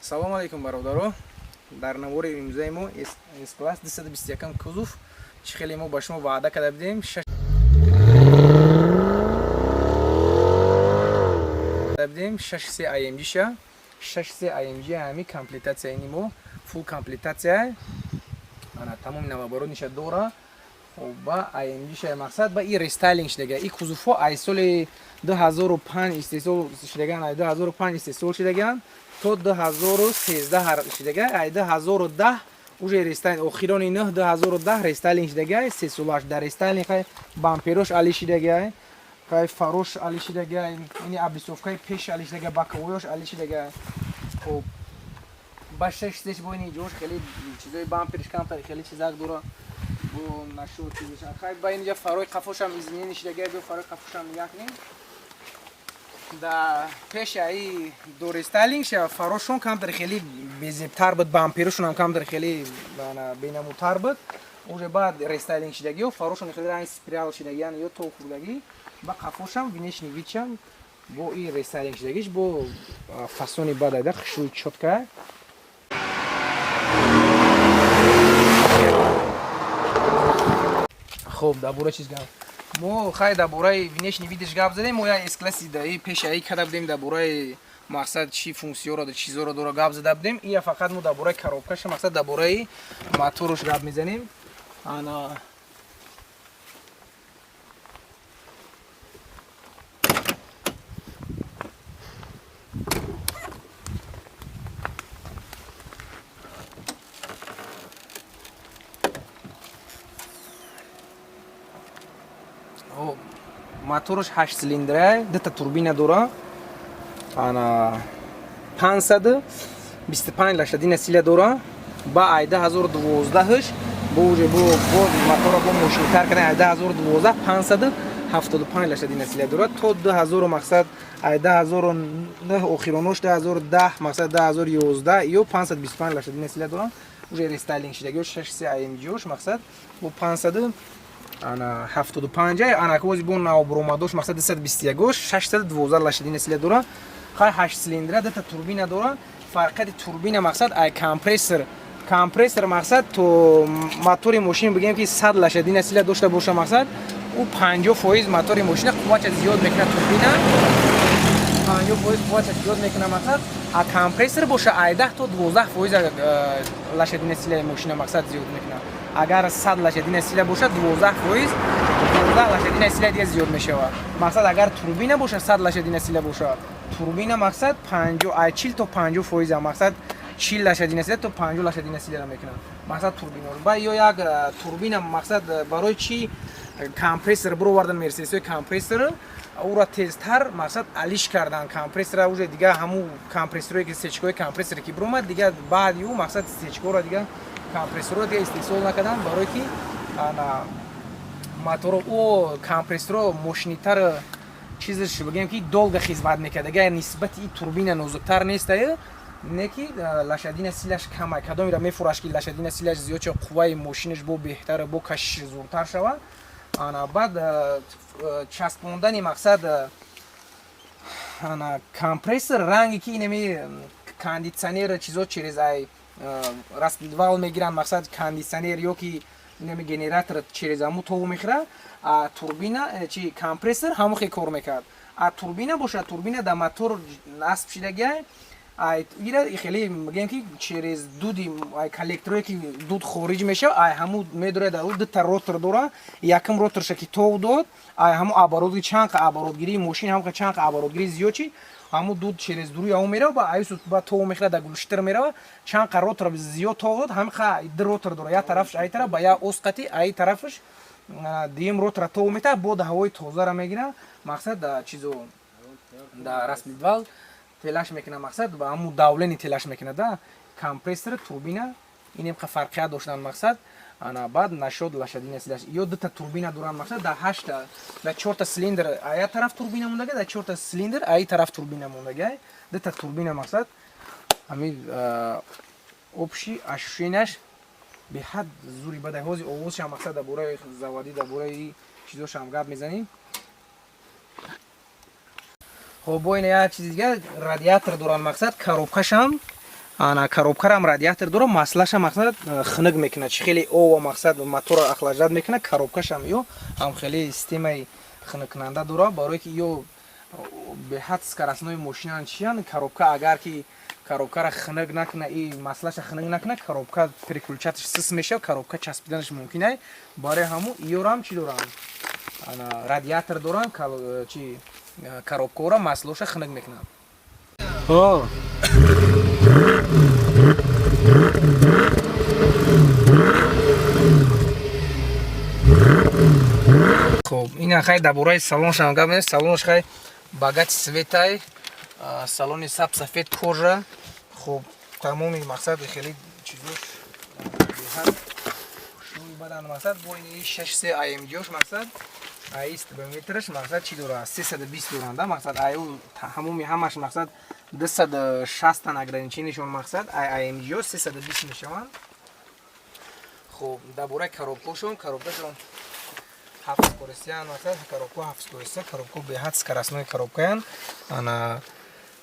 Салому алейкум, бародаро. Дар навори имрӯзаи мо S-класс 221 кузов. Чӣ хеле мо ба шумо ваъда карда будем, 6 AMG ша, 6 AMG, ҳами комплектация ини мо full комплектация, ана тамоми навоборотниша дора. Хоб, ба AMG ша, мақсад, ба и рестайлинг шудага. И кузовҳо ай соли 2005 истеҳсол шудаган, ай 2005 истеҳсол шудаган, то 2013 шудага. Ай 2010 уже рестайлинг, охирони 9 2010 рестайлинг шудага. Сесолаш дар рестайлинг, хай, бамперош али шудага, хай, фарош али шудага, ини обрисовкаи пеш али шудага, боковойош али шудага. Хоб, ба шаш сеш бо ини ҷош хеле чизои бампериш камтар хеле чизак дора, бо нашуд чизаш. Хай, ба инҷа фарои қафошам изменение шудага, бо фарои қафошам як ним да пеш аи до рестайлинг ша фарошон камтар хеле безебтар буд, бамперошон ҳам камтар хеле бенамудтар буд. Уже баъд рестайлинг шудагиё фарошон хеле ранги спирал шудагиан ё то хурдагӣ. Ба қафошам внешний видшам бо и рестайлинг шудагиш бо фасони бад айда хушрӯи чётко. Хоб, дар бораи чиз гап мо, хай, дар бораи внешний видиш гап задем. Мо як S-класси даи пешаи карда будем, дар бораи, мақсад, чӣ функсияро, чизоро дора гап зада будем. Ия фақат мо дар бораи коробкаша, мақсад, дар бораи моторуш гап мезанем. Ана, мотораш 8 цилиндра, дута турбина дора, ана 525 лошадиная сила дора. Ба ай 2012 бо уже бо мотора бо мощныйтар кардан, ай 2012 575 лошадиная сила дора. То 2000, мақсад, ай 2009 охиронош, 2010, мақсад, 2011 ё 525 лошадиная сила дора. Уже рестайлинг шидагиё 6 AMG-ош, мақсад, бо 500 ана 75, ана кози бо навбуромадош, мақсад, 221-ош 612 лошадиная сила дора. Хай, 8 цилиндра, дута турбина дора. Фарқияти турбина, мақсад, ай компрессор. Компрессор, мақсад, то мотори мошин, бигем ки 100 лошадиная сила дошта боша, мақсад, ӯ 50% мотори мошина қувватша зиёд мекунад. Турбина 50% қувватша зиёд мекунад, мақсад. А компрессор боша, ай 10 то 12% лошадиная силаи мошина, мақсад, зиёд мекунад. Агар 100 лошадиная сила бошад, 12%, 12 лошадиная сила дига зиёд мешавад. Мақсад, агар турбина боша, 100 лошадиная сила бошад турбина, мақсад, 50, ай 40 то 50%, мақсад, 40 лошадиная сила то 50 лошадиная силаро мекунад, мақсад, турбина. Ба ё як турбина, мақсад, барои чӣ компрессор бировардан мерседесои компрессор? Ӯра тезтар, мақсад, алиш кардан компрессора. Уже дига ҳамун компрессорое ки сечкаҳои компрессоре ки биромад, дига баъди ӯ, мақсад, сечкаҳоро дига, компрессорро дига истеҳсол накардан, барое ки ана моторо ӯ компрессорро мощныйтар чизаш, бигем ки долго хизмат мекард. Агар нисбати и турбина нозуктар нестае, не ки лошадиная силаш камай. Кадомеро мефураш ки лошадиная силаш зиёд шава, қувваи мошинаш бо беҳтар, бо кашиши зуртар шавад. Ана баъд часпондани, мақсад, ана компрессор, ранге ки инами кондитсионер чизо через ай распредвал мегиранд, мақсад, кондитсионер ё ки инами генератор через ҳаму тов мехӯрад. А турбина чи компрессор ҳамон хел кор мекард. А турбина бошад, турбина дар мотор насб шидагиай. Ира хеле, мегӯем ки, через дуди ай коллекторое ки дуд хориҷ мешавад, ай ҳаму медорад. Дар ӯ дута ротор дора. Якум роторша ки тов дод, ай ҳаму оборотги, чанд оборотгирии мошин, ҳам чанд оборотгирӣ зиёд чи, ҳаму дуд через дуруи ҳаму мерава, ба аюсу ба тов мехӯрад, дар глушитель мерава. Чанд ротор зиёд тов дод, ҳамин ду ротор дора, як тарафш ай тараф ба як осқати, ай тарафаш дуюм ротора тов метавад, бо ҳавои тозаро мегирад, мақсад, да чизо да распредвал телаш мекунад, мақсад, ба ҳамун давление телаш мекунад. Да, компрессор, турбина инем фарқият доштанд, мақсад. Ана баъд нашод лошадиная силаш ё дута турбина доранд, мақсад, да ҳашта, да чорта цилиндр ая тараф турбина мондага, да чорта цилиндр аи тараф турбина мондага, дута турбина, мақсад. Ҳами общий ощущенияш беҳад зури бадай. Ҳози овозшам, мақсад, дар бораи заводӣ, дар бораи чизошам гап мезанем. Хоб, бо ин як чизи дигар, радиатор доранд, мақсад, коробкашам Ана коробкарам радиатор дора, маслаша мақсад хунук мекунад. Чи хеле ова мақсад мотора охлаждать мекунад, коробкашам ё ҳам хеле системаи хунуккунанда дора, барое ки ё беҳад скоростной мошинан чиян, коробка агар ки коробкара хунук накуна и маслаша хунук накуна, коробка переключаташ сис мешавад, коробка часпиданаш мумкин ай. Барои ҳамун иёрам чӣ доранд? Ана радиатор доранд, чи коробкаора маслоша хунук мекунанд. О. Хуб, ина хай дар бораи салоншам гап нест. Салонш хай богатый цветай, салони саб сафед кожа. Хуб, тамоми мақсад хеле чизош беҳад хушрӯй бадан мақсад. Бо ин 63 AMG-ош мақсад аи спидометраш мақсад чӣ дора? 320 доранда мақсад, аю ҳамоми ҳамаш мақсад 260 тан ограничениешон мақсад, ай AMG-о 320 мешаванд. Хуб, дар бораи коробкошон, коробкашон ҳафт скоростян мақсад, коробко ҳафт скоростя, коробко беҳад скоростной коробкаян. Ана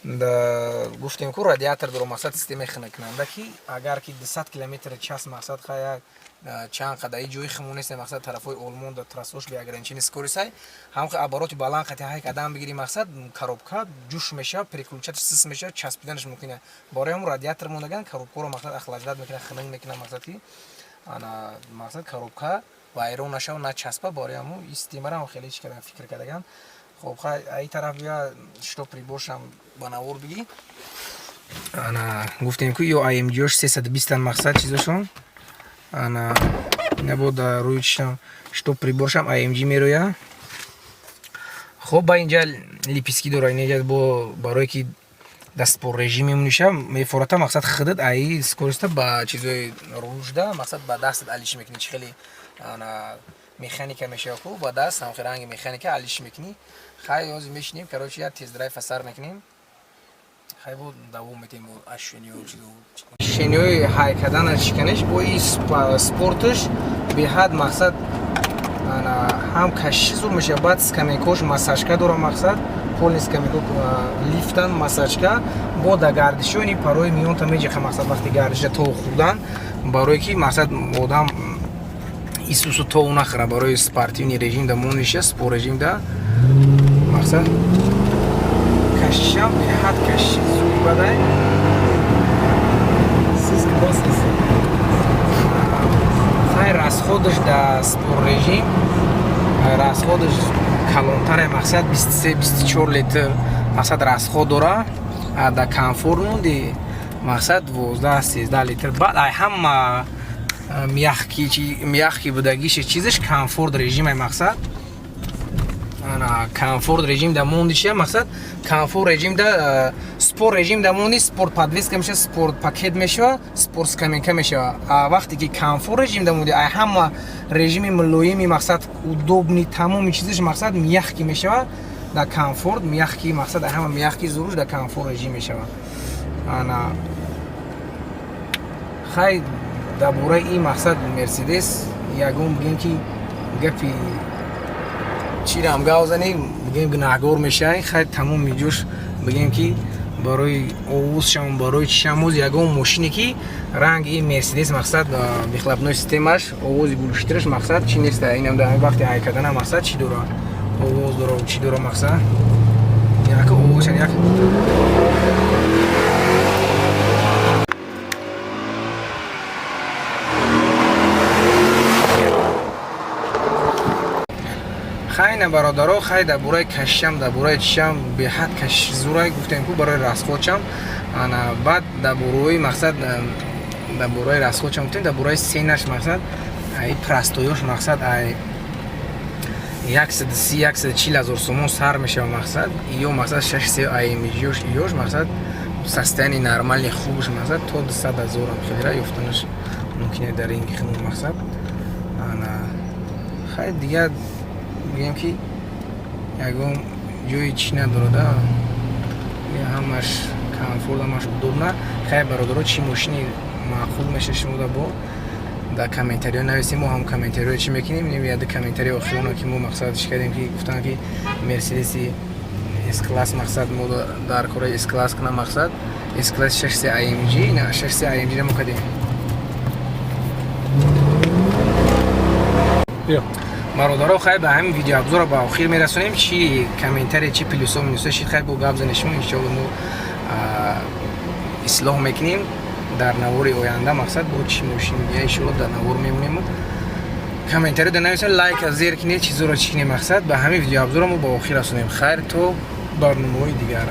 да гуфтем ку радиатор дора, мақсад системаи хунуккунанда, ки агар ки 200 километр час мақсад хая чанд қадаи ҷои химон нест мақсад, тарафҳои Олмон да трассош бе ограничение скоростай, ҳам обороти баланд қати ҳай қадам бигири, мақсад коробка ҷӯш мешавад, переключаташ сис мешавад, часпиданаш мумкин аст. Барои ҳамун радиатор мондаган, коробкаро мақсад охлаждать мекунад, хунук мекунад, мақсад ки ана мақсад коробка вайрон нашава, начаспа. Барои ҳамун ин системаро хеле чӣ кардан, фикр кардаган. Хоб, хай аи тараф бия, что приборшам ба навор бигӣ. Ана гуфтем ку ё AMG-ош 320 тан мақсад чизошон. Ана ина бо дар рӯи чишам что приборшам AMG мероя. Хоб, ба инҷа лепестки дора, инҷа бо барое ки дар спорт режим мемониша мефората, мақсад худат аи скороста ба чизои ружда мақсад ба дастат алиш мекунӣ. Чи хеле ана механика мешава ку ба даст ҳам ранги механика алиш мекунӣ. Хай, ҳозир мешинем, короче, як тест-драйв асар мекунем. Хай, бо давом метем бо ощущениё, чизо ощущениёи ҳай кардана шиканеш. Бо и спортш беҳад мақсад ана ҳам кашиши зур мешава, баъд скамейкош массажка дора, мақсад полный скамейко лифтан массажка, бо да гардишони парои миёнта меҷиха, мақсад вақти гардиша то хӯрдан, барое ки мақсад одам исусу тов нахӯра. Барои спортивный режим да мониша, спорт режим да мақсад кашишам беҳад кашиши зур бадай. Сис класс. Хай, расходаш да спорт режим расходаш калонтаре, мақсад 23 24 литр мақсад расход дора, а да комфорт монди мақсад 12 13 литр. Баъд ай ҳама мягкий будагише чизаш комфорт режимай мақсад. Ана комфорт режим да монди чия, мақсад комфорт режим да спорт режим да монди, спорт подвеска мешава, спорт пакет мешава, спорт скамейка мешава. А вақте ки комфорт режим да монди, ай ҳама режими мулоими мақсад удобный тамоми чизаш мақсад мягкий мешава. Да комфорт мягкий мақсад ай ҳама мягкий зуруш да комфорт режим мешава. Ана хай, дар бораи ин мақсад Мерседес ягон бигем ки гапи чирам гав занем, бигем гунаҳгор мешавем. Хай, тамоми ҷош бигем ки барои овозшам, барои чишам, оз ягон мошине ки ранги ин Мерседес мақсад выхлопной системаш, овози глушителаш мақсад чӣ неста. Инам дар ҳамин вақти ҳай кардана мақсад чӣ дора, овоз дора, чӣ дора, мақсад як овозшам як. Хайна бародаро, хай, дар бораи кашишам, дар бораи чишам беҳад кашиш зурай, гуфтем ку барои расходшам. Ана баъд дар бораи мақсад дар бораи расходшам гуфтем, дар бораи ценаш мақсад ай простоёш мақсад ай 130 140 ҳазор сомон сар мешава. Мақсад ё мақсад 63 AMG-ёш ёш мақсад состояние нормальный хубш мақсад то 200 ҳазорам хелера ёфтанаш мумкин дар ин хинун мақсад. Ана хай, дигар бигем ки ягон ҷои чӣ надорада, ҳамаш комфорт, ҳамаш удобно. Хай, бародаро, чӣ мошини маъқул меша шумода, бо дар комментариҳо нависем, мо ҳам комментариҳо чӣ мекунем. Яде комментарии охирона ки мо мақсад чӣ кардем, ки гуфтанд ки Мерседеси С класс мақсад мо дар кораи С класс кунам, мақсад S-класс 6 AMG, на 6 AMG намо кадем. Биё. Бародаро, хай, ба ҳамин видеообзорро ба охир мерасонем. Чи комментарие, чи плюсо, минусо шид, хай, бо гап занешмо, иншоалло, мо ислоҳ мекунем дар навори оянда. Мақсад, бо чи мошин я, иншоалло, дар навор мемонем. Комментариё да нависен, лайк зер кинед, чизоро чӣ кинем. Мақсад, ба ҳамин видеообзорро мо ба охир расонем. Хайр, то барномаҳои дигар.